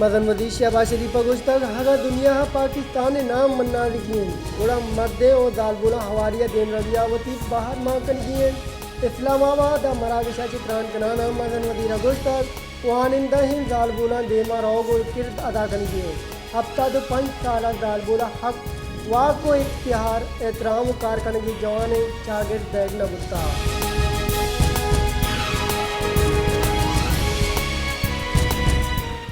مزن وزیر شہباز شریف ءَ گوشتگ، اگاں دنیا ءَ پاکستان ءِ نام منارگی انت، گڑا مردیں ءُ زالبولاں ہواری ءَ دیمروی ءَ وتی بہر مان کنگی انت۔ اسلام آباد ءَ مراگش ءَ چہ تران کنان ءَ مزن وزیر ءَ گوشتگ، وانندہ ایں زالبولاں دیما روگ ءُ کرد ادا کنگی انت۔ ہپتاد ءُ پنچ سال ءَ زالبول ءِ حق، واک ءُ اختیار، احترام ءُ کار کنگی جوانیں چاگرد بیگ نہ بوتگ۔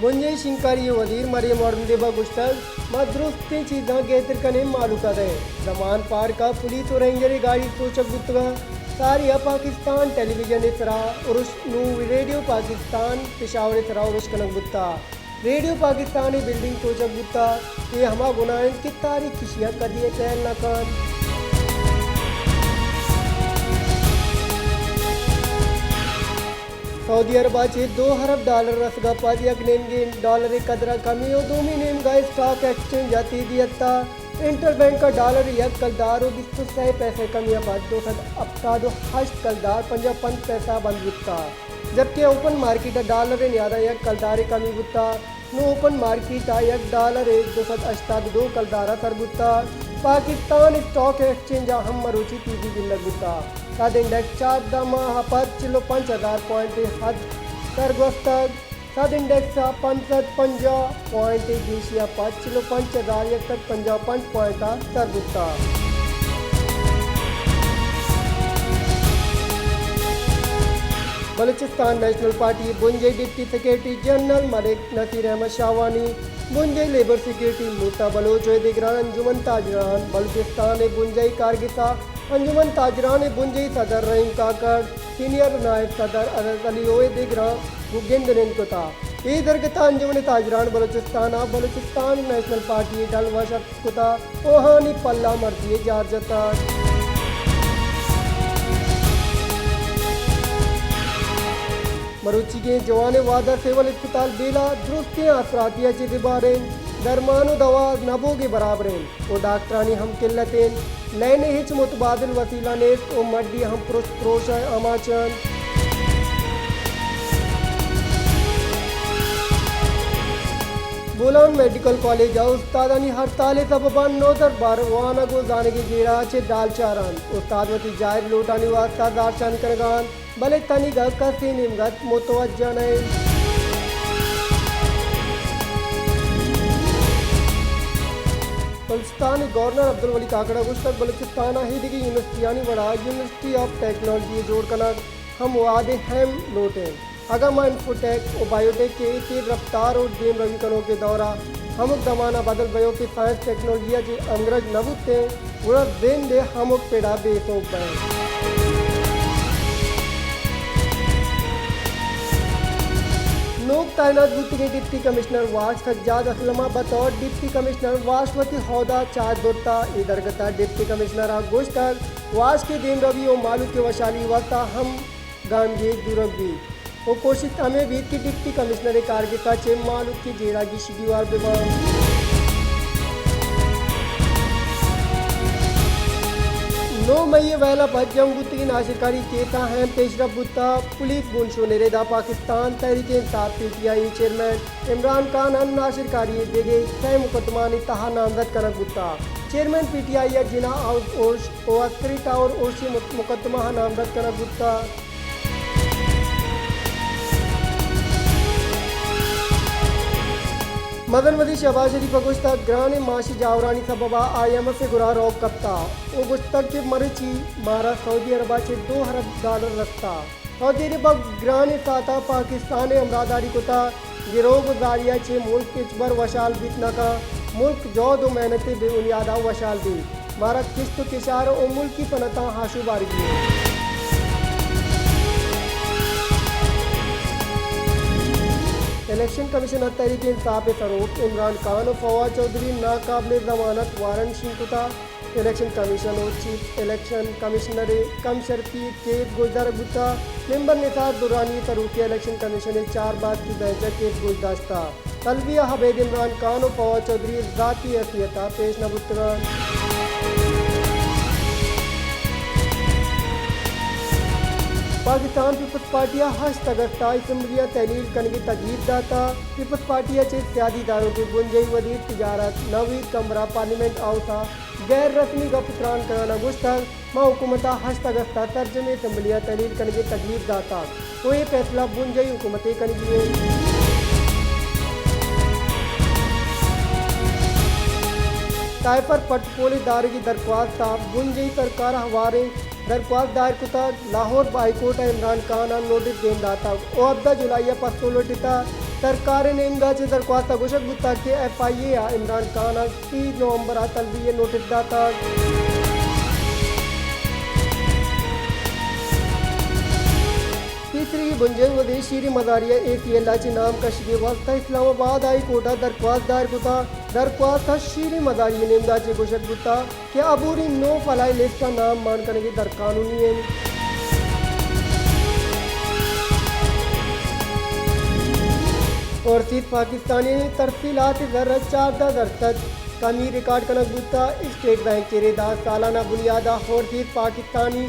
بنجاہی شنگکاری ءِ وزیر مریم اورنگزیب ءَ گوشتگ، ما درستیں چیزاں گہتر کنیں، مہلوک ءَ دئیں۔ زمان پارک ءَ پولیس ءُ رینجر ءِ گاڑی سوچگ بوتگ ءُ ساری ءَ پاکستان ٹیلی ویژن ءِ سرا ارش، نوں ریڈیو پاکستان پشاور ءِ سرا ارش کنگ بوتگ۔ ریڈیو پاکستان ءِ بلڈنگ سوچگ بوتگ۔ اے ہما گناہ انت کہ تاریخ ایشی ءَ کدی ءَ ٹہل نہ کنت۔ سعودی عرب ءَ چہ دو ارب ڈالر رسگ ءَ پد یک نیمگے ڈالر ءِ قدر ءَ کمی ءُ دومی نیمگ ءَ اسٹاک ایکسچینج ءَ تیزی اتک۔ انٹر بینک ءَ ڈالر ءِ یک کلدار ءُ بیست ءُ سئے پیسہ ءِ کمی ءَ پد دو سد ہپتاد ءُ ہشت کلدار پنجاہ ءُ پنچ پیسہ ءَ بند بوتگ، جبکہ اوپن مارکیٹ ءَ ڈالر ءِ نیاد ءَ یک کلدارے کمی بوتگ۔ نوں اوپن مارکیٹ ءَ یک ڈالرے دو سد ہشتاد ءُ دو کلدار ءَ سر بوتگ۔ پاکستان اسٹاک ایکسچینج ءَ ہم مروچی تیزی گندگ بوتگ۔ سد انڈیکس چاردہ ماہ ءَ پد چل ءُ پنچ ہزار پوائنٹ ءِ حد سر گوستگ۔ سد انڈیکس ءَ پنچ سد پنجاہ پوائنٹ ءِ گیشی ءَ پد چل ءُ پنچ ہزار یک سد پنجاہ ءُ پنچ پوائنٹ ءَ سر بوتگ۔ بلوچستان نیشنل پارٹی ءِ بنجاہی ڈپٹی سیکرٹری جنرل ملک نصیر احمد شاہوانی، بنجاہی لیبر سیکرٹری موسیٰ بلوچ ءُ دگراں انجمن تاجران بلوچستان ءِ بنجاہی کارگس ءَ انجمن تاجران ءِ بنجاہی صدر رحیم کاکڑ، سینئر نائب صدر عزت علی ءُ دگراں گوں گند ءُ نند کتگ۔ اے درگت ءَ انجمن تاجران بلوچستان ءَ بلوچستان نیشنل پارٹی ءِ ڈل وش اتک کتگ ءُ آہانی پلہ مرزی ءِ جار جتگ۔ مروچیگیں جوانیں وہد ءَ سول اسپتال بیلہ درستیں آسراتی ءَ چہ دیبار انت، درمان ءُ دوا نہ بوگ ءِ برابر انت ءُ ڈاکٹرانی ہم قلت انت۔ لین ءِ ہچ متبادل وسیلہ نیست ءُ مڈی ہم پرشت پروش ءِ آماچ انت۔ بولان میڈیکل کالج ءَ استادانی ہڑتال ءِ سبب ءَ نودربر وانگ ءُ زانگ ءِ جیڑہ ءَ چہ ڈالچار انت۔ استاد وتی جائز لوٹانی واستہ زہرشانی کنگ ءَ انت، بلے تنیگہ کسے نیمگ ءَ متوجہ نہ انت۔ بلوچستان ءِ گورنر عبدالولی کاکڑ ءَ گوشتگ، بلوچستان ءَ ایدگہ یونیورسٹیانی وڑا یونیورسٹی آف ٹیکنالوجی ءِ جوڑ کنگ ہم وہدے اہم لوٹ انت۔ اگاں ما انفوٹیک ءُ بایوٹیک ءِ تیز رفتار ءُ دیمروی کنوکیں دور ءَ ہمک زمان ءَ بدل بئیوکیں سائنس ٹیکنالوجی ءَ چہ ہمگرنچ نہ بوتیں، گڑا زند ءِ ہمک پڑ ءَ بے سوب بئیں۔ نوک تعینات بوتگیں ڈپٹی کمشنر واش سجاد اسلم ءَ بطور ڈپٹی کمشنر واش وتی عہدہ چاک زرتگ۔ اے درگت ءَ ڈپٹی کمشنر ءَ گوشتگ، واش کہ دیمروی ءُ مہلوک ءِ وشحالی ءِ واستہ ہم گامگیج زورگ بیت ءُ کوشست ہمے بیت کہ ڈپٹی کمشنر ءِ کارگس ءَ چہ مہلوک ءِ جیڑہ گیشی گیوار بہ باں۔ نو مئی ءَ ویل ءَ پد جم بوتگیں ناشرکاری کیساں اہم پیشرفت بوتگ۔ پولیس گوں شونیر ءَ دا پاکستان تحریک انصاف، پی ٹی آئی، ءِ چیئرمین عمران خان ءَ ناشرکاری ءِ دگہ سئے مقدمہانی تہا نامزد کنگ بوتگ۔ چیئرمین پی ٹی آئی ءَ جناح ہاؤس ارش ءُ عسکری ٹاور ارشی مت-، مقدمہ ءَ نامزد کنگ بوتگ۔ مزن وزیر شہباز شریف ءَ گوشتگ، گرانیں معاشی جاورانی سبب ءَ آئی ایم ایف ءِ گورا روگ کپتگ ءُ گوشتگ کہ مرچی مارا سعودی عرب ءَ چہ دو ارب ڈالر رستگ۔ سعودی عرب ءَ گرانیں ساعت ءَ پاکستان ءِ ہمراہداری کتگ۔ گروگ ءُ زاری ءَ چہ ملک ہچبر وشحال بیت نہ کنت۔ ملک جہد ءُ محنت ءِ بنیاد ءَ وشحال بیت۔ مارا کشت ءُ کشار ءُ ملکی صنعتاں آشوب آرگی انت۔ الیکشن کمیشن ءَ تحریک انصاف ءِ سروک عمران خان ءُ فواد چوہدری ءِ ناقابل ضمانت وارنٹ شنگ کتگ۔ الیکشن کمیشن ءُ چیف الیکشن کمشنر ءِ کم شرفی ءِ کیس گوشدارگ بوتگ۔ ممبر نثار درانی ءِ سروکی ءَ الیکشن کمیشن ءِ چار باسکی بینچ ءَ کیس گوشداشتگ۔ طلبی ءَ ابید عمران خان ءُ فواد چوہدری ذاتی حیثیت ءَ پیش نہ بوتگ انت۔ پاکستان پیپلز پارٹی ءَ ہشت اگست ءَ اسمبلی ءَ تحلیل کنگ ءِ تجویز داتگ۔ پیپلز پارٹی ءَ چہ سیادی داروکیں بنجاہی وزیر تجارت نوید قمبر ءَ پارلیمنٹ ہاؤس ءَ غیر رسمی گپ ءُ تران کنان ءَ گوشتگ، ما حکومت ءَ ہشت اگست ءَ سرجمیں اسمبلی ءَ تحلیل کنگ ءِ تجویز داتگ ءُ اے فیصلہ بنجاہی حکومت ءِ کنگی اِنت۔ سائفر پٹ پول ءِ دارگی درخواست ءَ بنجاہی سرکار ءَ ہواریں درخواست دائر کتگ۔ لاہور ہائی کورٹ ءَ عمران خان ءَ نوٹس دیم داتگ ءُ ہبدہ جولائی ءَ پسو لوٹتگ۔ سرکار ءِ نیمگ ءَ چہ درخواست ءَ گوشگ بوتگ کہ ایف آئی اے ءَ عمران خان ءَ سی نومبر ءَ طلبی ءِ نوٹس داتگ۔ پیسریگیں بنجاہی وزیر شیریں مزاری ءَ اے سی ایل ءَ چہ نام کشگ ءِ واستہ اسلام آباد ہائی کورٹ ءَ درخواست دائر کتگ۔ درخواست ءَ شیریں مزاری ءِ نیمگ ءَ چہ گوشگ بوتگ کہ عبوری نو فلاحی لسٹ ءَ نام مان کنگ غیر قانونی اِنت۔ اوورسیز پاکستانیانی ترسیلات زر ءَ چاردہ درسد کمی ریکارڈ کنگ بوتگ۔ اسٹیٹ بینک ءِ ردا سالانہ بنیاد ءَ اوورسیز پاکستانی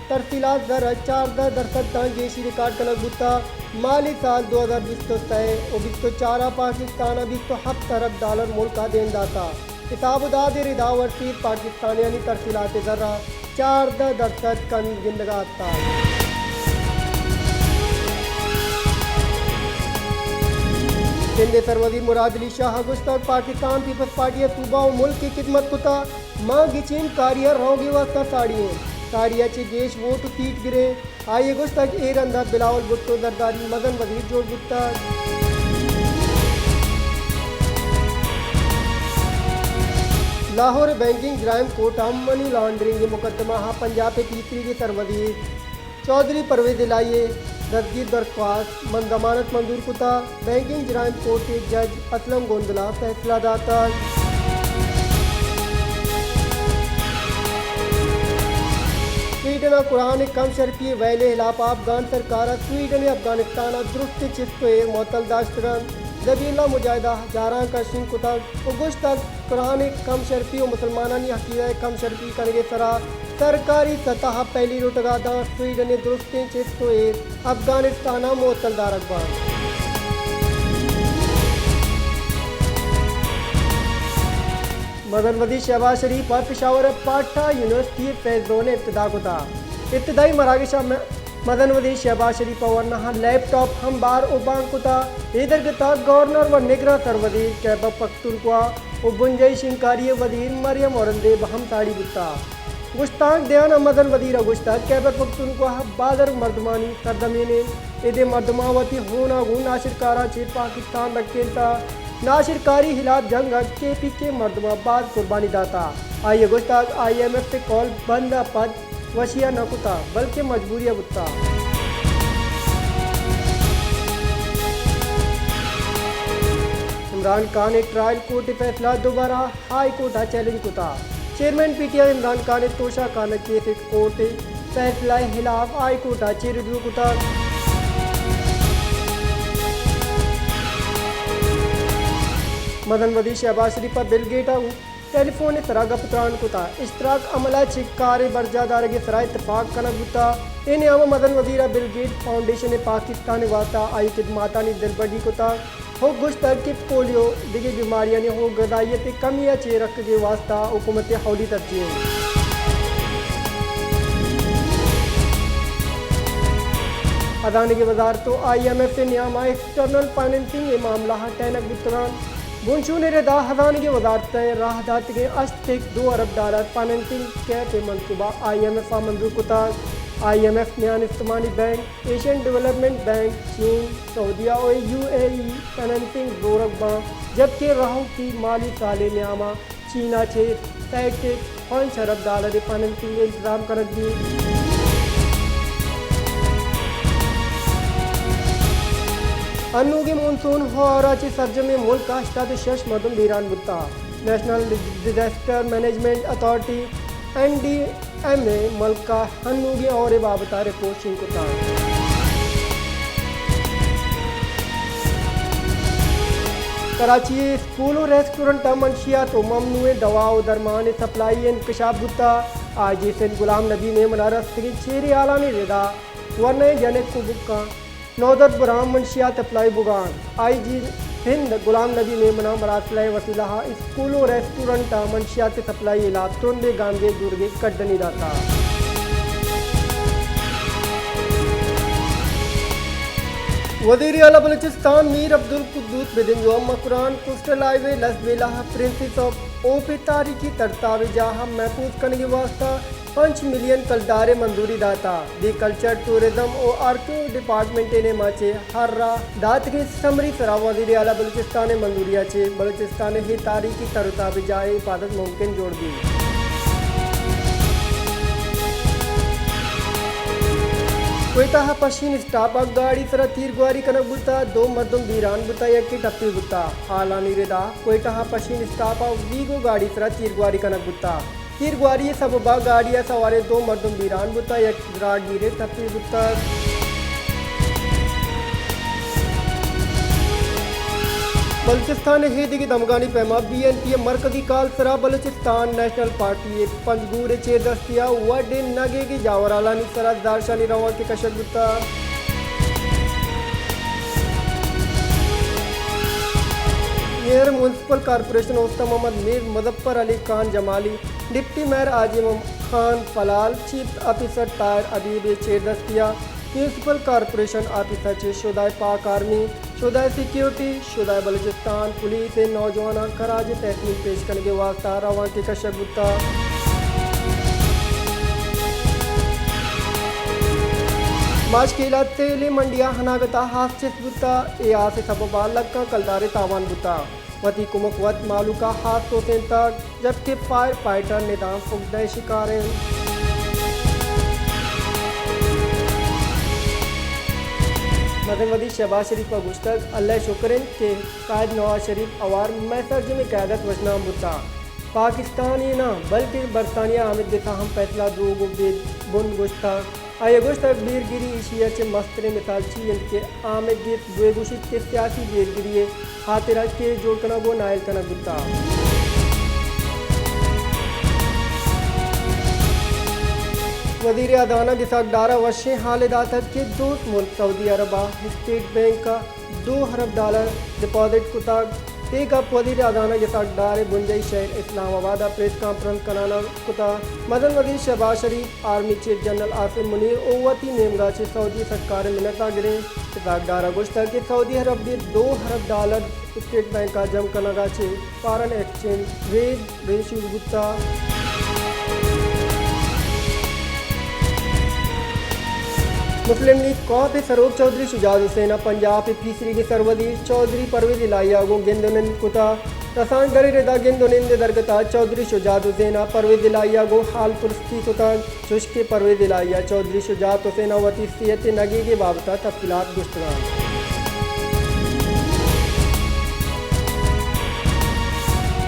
ترسیلات زر ءَ چاردہ درسد تاں گیشی ریکارڈ کنگ بوتگ۔ مالی سال دو ہزار بیست ءُ سئے ءُ بیست ءُ چار ءَ پاکستان ءَ بیست ءُ ہپت ارب ڈالر ملک ءَ دیم داتگ۔ حساب ءُ داد ءِ ردا اوورسیز پاکستانیانی ترسیلات زر ءَ چاردہ درسد کمی گندگ ءَ اتگ۔ سندھ ءِ سروزیر مراد علی شاہ ءَ گوشتگ، پاکستان پیپلز پارٹی ءَ صوبہ ءُ ملک ءِ خدمت کتگ، ما گچین کاری ءَ روگ ءِ واستہ ساڑی ایں، ساری ءَ چہ گیش ووٹ ءُ سیٹ گریں۔ آئی ءَ گوشتگ، اے رند ءَ بلاول بھٹو زرداری مزن وزیر جوڑ بوتگ۔ لاہور ءِ بینکنگ جرائم کورٹ ءَ منی لانڈرنگ ءِ مقدمہ ءَ پنجاب ءِ پیسریگیں سروزیر چوہدری پرویز الہی ءِ دزگیر درخواست من ضمانت منظور کتگ۔ بینکنگ جرائم کورٹ ءِ جج اسلم گوندل ءَ فیصلہ داتگ۔ سویڈن ءَ قرآن ءِ کم شرفی ءِ ویل ءِ ہلاپ ءَ افغان سرکار ءَ سویڈن ءُ افغانستان ءَ درستیں چست ءُ ایر معطل داشتگ اَنت۔ ذبیح اللہ مجاہد ءَ جارانک ءَ شنگ کتگ ءُ گوشتگ، قرآن ءِ کم شرفی ءُ مسلمانانی عقیدہ ءِ کم شرفی کنگ ءِ سرا سرکاری سطح ءَ پہلی لوٹگ ءَ داں سویڈن ءِ درستیں چست ءُ ایر افغانستان ءَ معطل دارگ بنت۔ مزن وزیر شہباز شریف ءَ پشاور ءِ پاٹھا یونیورسٹی ءِ فیس زون ءِ ابتدا کتگ۔ ابتدائی مراگش ءَ م-، مزن وزیر شہباز شریف ءَ ورناہاں لیپ ٹاپ ہم بار ءُ بانگ کتگ۔ اے درگت ءَ گورنر ءُ نگراں سروزیر خیبر پختونخوا ءُ بنجاہی شنگکاری ءِ وزیر مریم اورنگزیب ہم ساڑی بوتگ۔ گشتانک دیان ءَ مزن وزیر ءَ گوشتگ، خیبر پختونخوا ءَ بازر مردمانی سرزمین اِنت۔ اِد ءِ مردماں وتی ہون ءَ گوں ناشرکاراں چہ پاکستان رکینتگ۔ ناشرکاری ہلاپ جنگ ءَ کے پی کے مردماں باز قربانی داتگ۔ آئی ءَ گوشتگ، آئی ایم ایف ءِ کول بند ءَ پد وشی ءَ نہ کتگ، بلکیں مجبوری ءَ بوتگ۔ عمران خان ءِ ٹرائل کورٹ ءِ فیصلہ ءَ دوبارہ ہائی کورٹ ءَ چیلنج کتگ۔ Chairman P T I Imran Khan ءِ توشہ خانہ کیس ءِ کورٹ ءِ فیصلہ ءِ ہلاپ ہائی کورٹ ءَ چہ ریویو کتگ۔ مزن وزیر شہباز شریف ءَ بل گیٹ ءَ ٹیلی فون ءِ سرا گپ تران کتگ۔ اشتراک عمل ءَ چہ کار ءِ برجاہ دارگ ءِ سرا اتفاق کنگ بوتگ۔ اے نیام ءَ مزن وزیر ءَ بل گیٹس فاؤنڈیشن ءِ پاکستان ءِ واستہ آئی ءِ خدماتانی دلبڈی کتگ۔ ءُ گوشتگ کہ پولیو، دگہ بیماریانی ءُ غذائیت ءِ کمی ءَ چہ رکگ ءِ واستہ حکومت ءِ اولی ترجیح اِنت۔ ہزانگ ءِ وزارت ءُ آئی ایم ایف ءِ نیام ءَ ایکسٹرنل فنانسنگ ءِ معاملہ ءَ ٹہینگ بوتگ اَنت۔ بنشون ءِ ردا ہزانگ ءِ وزارت ءَ راہ داتگیں ہشت پوائنٹ دو ارب ڈالر فنانسنگ کیپ ءِ منصوبہ آئی ایم ایف ءَ منظور کتگ۔ آئی ایم ایف، میان استمانی بینک، ایشین ڈویلپمنٹ بینک، چین، سعودیہ ءُ یو اے ای فنانسنگ زورگ باں، جبکہ رہوکی مالی سال ءِ نیام ءَ چین ءَ چہ سئے ٹک پنچ ارب ڈالر ءِ فنانسنگ ءِ انتظام کنگ بیت۔ انوگیں مونسون ہوار ءَ چہ سرجمیں ملک ءَ ہشتاد ءُ شش مردم بیران بوتگ۔ National disaster management authority, N D M A, ملک ءَ انوگیں ہور ءِ بابت ءَ رپورٹ شنگ کتگ۔ کراچی ءِ اسکول ءُ ریسٹورنٹ ءَ منشیات ءُ ممنوعیں دوا ءُ درمان ءِ سپلائی ءِ انکشاف بوتگ۔ آئی جی سندھ غلام نبی ءِ نیمگ ءَ رستگیں چیریں ہالانی ردا ورنائیں جنک و بکاں نودربراں منشیات سپلائی بوگا انت۔ آئی جی ہند غلام نبی میمناں مراسلہ ء وسیلہ ء اسکول و ریسٹورنٹاں منشیات سپلائی ء ہلاپ ترندیں گامگیج زورگی کڈنی داتا۔ وزیر اعلی بلوچستان میر عبدالقدوس بدینجو ء مکران کوسٹل ہائی وے لسبیلہ ء پرنسس آف اوپ ء تاریخی ترتاب ء جاہ ء محفوظ کنگ ء واستہ پنچ ملین کلدار ء منظوری داتا۔ دی کلچر، ٹورازم و آرکیو ڈیپارٹمنٹ ء نیما چہ ہر راہ داتگیں سمری سرا وزیر اعلی بلوچستان ء منظوری ء چہ بلوچستان ء اے تاریخی تر و تاب ء جاہ ء حفاظت ممکن جوڑ بیت۔ کوئٹہ ء پشین اسٹاپ ء گاڑی سرا تیرگواری کنگ بوتا، دو مردم بیران بوتا، یکے ٹپی بوتا۔ حالانی ردا کوئٹہ ء پشین اسٹاپ ء ویگو گاڑی سرا تیرگواری کنگ بوتا۔ تیرگواری ء سبب ء گاڑی ء سواریں دو مردم بیران بوتگ، یک راہگیرے ٹپی بوتگ۔ بلوچستان ء اے دگہ دمگانی پیما بی این پی ء مرکزی کال سرا بلوچستان نیشنل پارٹی ء پنجگور ء چیردستی ء وڈیں نگیگی جاورھالانی سرا زہرشانی روانک کشگ بوتگ۔ میئر میونسپل کارپوریشن اوستہ محمد میر مظفر علی خان جمالی، ڈپٹی میئر عاجم خان پلال، چیف آفیسر طاہر حبیب ء چیردستی ء میونسپل کارپوریشن آفیس ء چہ شہدائے پاک آرمی، شہدائے سیکیورٹی، شہدائے بلوچستان پولیس ء نوجواناں خراج تحسین پیش کنگ ء واستہ روانکے کشگ بوتگ۔ ماشکیلا تیل ء منڈی ء اناگت ء ہاس چست بوتگ، اے ہاس ء سبب ء لکاں کلدار ء تاوان بوتگ۔ وتی کمک وت مہلوک ء ہاس توسینتگ، جبکہ فائر فائٹر ندام فگدہ ء شکار انت۔ مزن وزیر شہباز شریف ء گوشتگ، اللہ ء شکر انت کہ قائد نواز شریف ہوار مئے سرجمیں قیادت وشنام بوتگ۔ پاکستان ء نہ بلکہ برطانیہ ء آمد گس ء ہم فیصلہ دروگ و بے بن گوشتگ۔ آئی ء گوشتگ، بیرگری ایشی ء چہ مستریں مثال چی انت کہ آمد گس دوئے گوشیت کہ سیاسی بیرگری ء ہاترا کیس جوڑ کنگ و نااہل کنگ بوتگ۔ وزیر ہزانگ اسحاق ڈار ء وشیں حال ء داتگ کہ دوست ملک سعودی عرب ء اسٹیٹ بینک ء دو ارب ڈالر ڈپازٹ کتگ۔ اے گپ وزیر ہزانگ اسحاق ڈار ء بنجاہی شہر اسلام آباد ء پریس کانفرنس کنان ء کتگ۔ مزن وزیر شہباز شریف، آرمی چیف جنرل عاصم منیر و وتی نیمگا چہ سعودی سرکار ء منت ء گریں۔ اسحاق ڈار ء گوشتگ کہ سعودی عرب ء دو ارب ڈالر اسٹیٹ بینک ء جم کنگ ء چہ فارن ایکسچینج ریٹ ریشیو بوتگ۔ مسلم لیگ کاپ ء سروک چوہدری شجاعت حسین ء پنجاب ء پیسریگیں سروزیر چوہدری پرویز الہی ء گوں گند ء نند کتگ۔ رسانکدری ردا گند ء نند ء درگت ء چوہدری شجاعت حسین ء پرویز الہی ء گوں حال پرسی کتگ، چوشکہ پرویز الہی ء چوہدری شجاعت حسین ء وتی صحت ء نگیگ ء بابت ء تفصیلات گوشتگ انت۔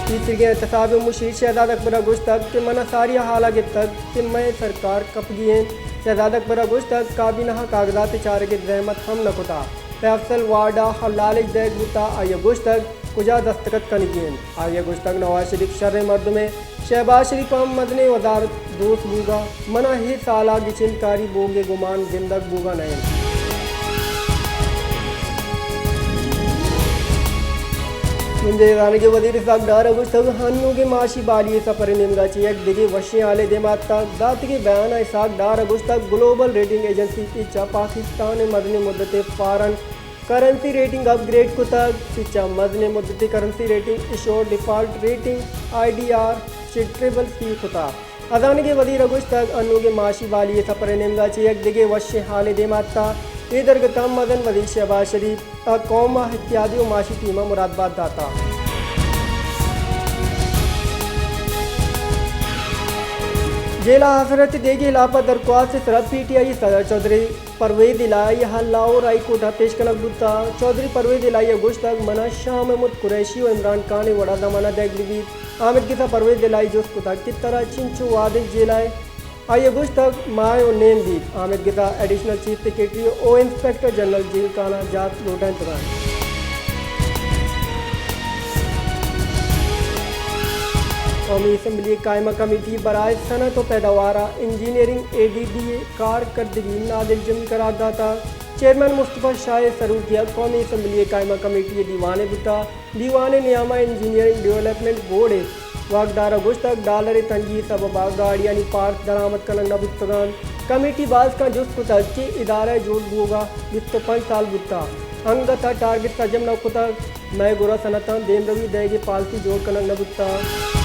پیسریگیں احتساب ء مشیر شہزاد اکبر ء گوشتگ کہ من ء ساری ء حال ء گپتگ کہ مئے سرکار کپگی انت۔ شہزاد اکبر ء گوشتگ، کابینہ ء کاگدات ء چارگ ء زحمت ہم نہ کتگ۔ پہ افضل وارڈ ء لالچ دئیگ بوتگ۔ آئی ء گوشتگ، کجا دستخط کنگی انت؟ آئی ء گوشتگ، نواز شریف شریں مردمے، شہباز شریف ہم مزنیں وزارت دوست بوگا، منا اے سالا گچین کاری بوگ ء گمان گندگ بوگا نہ انت۔ بنجاہی رہادگی وزیر اسحاق ڈار ء گوشتگ، ہنوگیں معاشی بحالی ء سفر ء نیمگا چہ یک دگہ وشیں حالے دیما اتکگ۔ داتگیں بیان ء اسحاق ڈار ء گوشتگ، گلوبل ریٹنگ ایجنسی فچ ء پاکستان ء مزنیں مدت ء foreign currency rating upgrade کتگ۔ فچ ء مزنیں مدتی currency rating issuer default rating, I D R, چہ ٹرپل سی کتگ۔ ہزانگیں وزیر ء گوشتگ، انوگیں معاشی بحالی ء سفر ء نیمگا چہ یک دگہ وشیں حالے دیما اتکگ۔ اے درگت ء مزن وزیر شہباز شریف ء قوم ء اتحادی و معاشی ٹیم ء مرادبات داتگ۔ جیل ء آسرات ء دیگی ہلاپ ء درخواست ء سرا پی ٹی آئی ء صدر چوہدری پرویز الہی ء لاہور ہائی کورٹ ء پیش کنگ بوتگ۔ چوہدری پرویز الہی ء گوشتگ، منا شاہ محمود قریشی و عمران خان ء وڑا ضمانت دئیگ بہ بیت۔ آمید گس ء پرویز الہی جست کتگ کہ ترا چنچو وہدے جیل ء؟ آئی ء گوشتگ، ماہ و نیم بیت۔ آمید گس ء ایڈیشنل چیف سیکرٹری و انسپکٹر جنرل جیل خانہ جات لوٹائینتگ انت۔ قومی اسمبلی قائمہ کمیٹی برائے صنعت و پیداوار ء انجینئرنگ اے ڈی بی ء کارکردگی نادلجمی قرار داتگ۔ چیئرمین مصطفی شاہ ء سروکی ء قومی اسمبلی قائمہ کمیٹی ء دیوانے بوتگ۔ دیوان ء نیام ء انجینئرنگ ڈیولپمنٹ بورڈ ء واکدار ء گوشتگ، ڈالر ء تنگی ء سبب ء گاڑیانی پارٹس درآمد کنگ نہ بوتگ انت۔ کمیٹی باسکاں جست کتگ کہ ادارہ ء جوڑ بوگ ء بیست ء پنچ سال بوتگ، انگت ء ٹارگٹ سرجم نہ کتگ، مئے گورا صنعتاں دیمروی دئیگ ء پالیسی جوڑ کنگ نہ بوتگ۔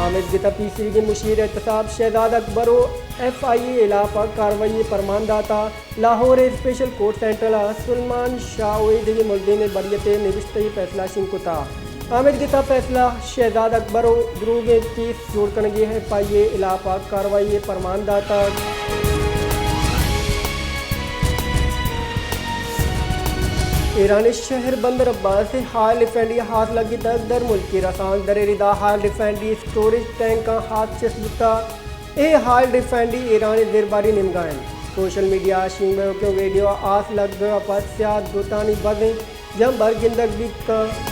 آمید گتا پیسریگیں مشیر احتساب شہزاد اکبر و ایف آئی اے ہلاپ ء کاروائی ء پرمان داتا۔ لاہور ء اسپیشل کورٹ سینٹرل ء سلمان شاہ و اے دگہ ملزمیں بریت ء نبشتہی فیصلہ شنگ کتا۔ آمید گتا فیصلہ شہزاد اکبر و دروگیں کیس جوڑ کنگی ایف آئی اے ہلاپ ء کاروائی ء پرمان داتگ۔ ایران ء شہر بندر عباس ء ہال ریفائنری ء ہاس لگتگ، در ملکی رسانکدر ء ردا ہال ریفائنری اسٹوریج ٹینکاں ہاس چست بوتگ۔ اے ہال ریفائنری ایران ء زرباری نیمگا انت۔ سوشل میڈیا ء شنگ بئیوکیں ویڈیو ء ہاس لگگ ء پد سیاہ دوتانی بزیں جمبر گندگ بیت کنت۔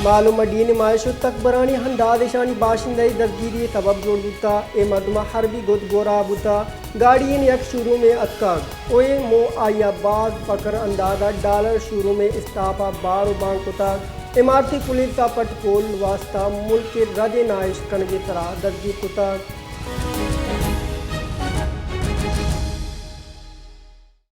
مال و مڈین ماہش و تکبرانی انداز اشانی باشندہ ء دزگیری ء سبب جوڑ بوتگ۔ اے مردماں حربی گد گورا بوتگ۔ گاڑی ء یک شوروم ء اتکگ و اے مو آئی ء باز پکر انداز ء ڈالر شوروم ء استاپ ء بار و بانگ کتگ۔ امارتی پولیس ء پٹ پول واستا ملک ء رد ء ناہشت کنگ ء سرا دزگیر کتگ۔